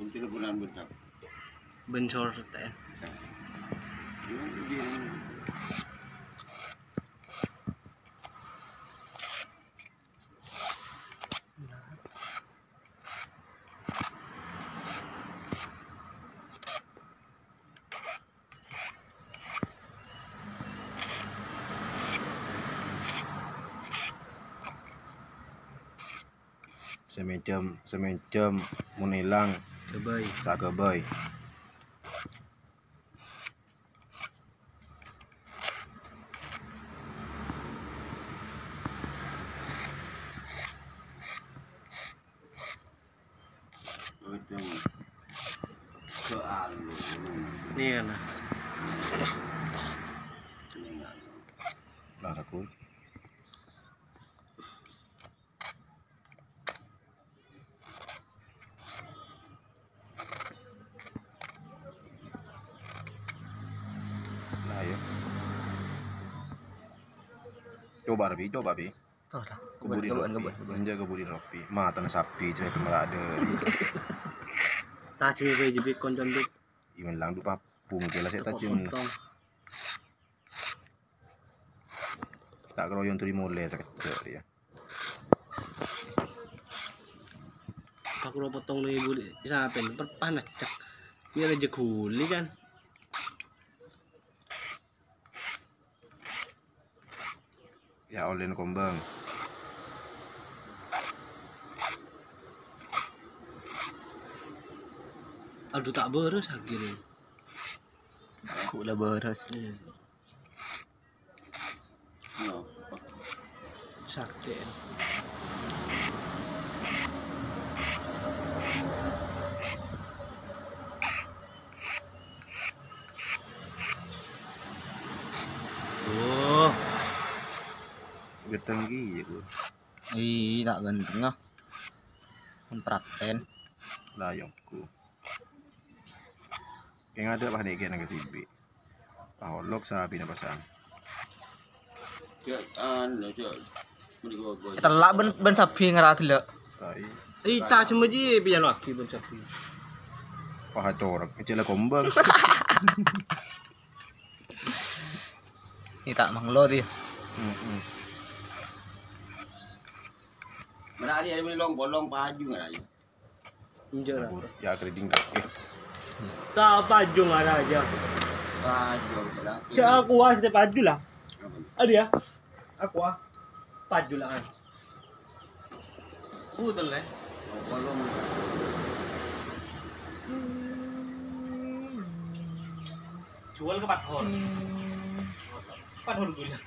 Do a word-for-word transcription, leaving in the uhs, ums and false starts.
Bun teleponan bun sapa? Bun sor te'en. Samèjâm, samèjâm, mon èlang, ghâbây. Saghâbây. Iyâ, nah. Lah, aku. Nah, ya. Coba, Pi, coba, Pi. Toh lah. Keburi roti. Menjaga keburi roti. Matana sapi, cerai pemala ada. Tajung gue jebi koncon tuh. Iman lang dupa pungke lah saya tajung. Kontong. Tak keroyong turi mulai sakejap ya. Aku lo potong nih buli sampai panas cek. Iya aja guli kan. Ya, oleh kombang. Aduh, tak beres akhirnya. Aku lah beres. Iya. Sakit. Duh. Gedeng ki, ya, Bu. Ih, tak ganteng, ah. Pon praten. Lah, yongku. Keng ada apa nih, kena ketibi. Pahonok sapi na pasang. Cek, anu, cek. Mending gua, gua. Telak ben, ben sapi ngerat lo. Tai. Ih, tak cuma ji, pian lagi ben sapi. Wah, corok. Cek lah kombang. Ini tak manglo dia. Mm-mm. Mana ada yang bolong, bolong paju nggak ada. Injera. Ya, keriting kakek. Tak paju nggak ada aja. Paju, tidak. Cak aku was deh paju lah. Apa? Ada ya? Aku ah. Paju lah kan. Putel, eh. Bolong. Jual ke Padhor. Padhor gula.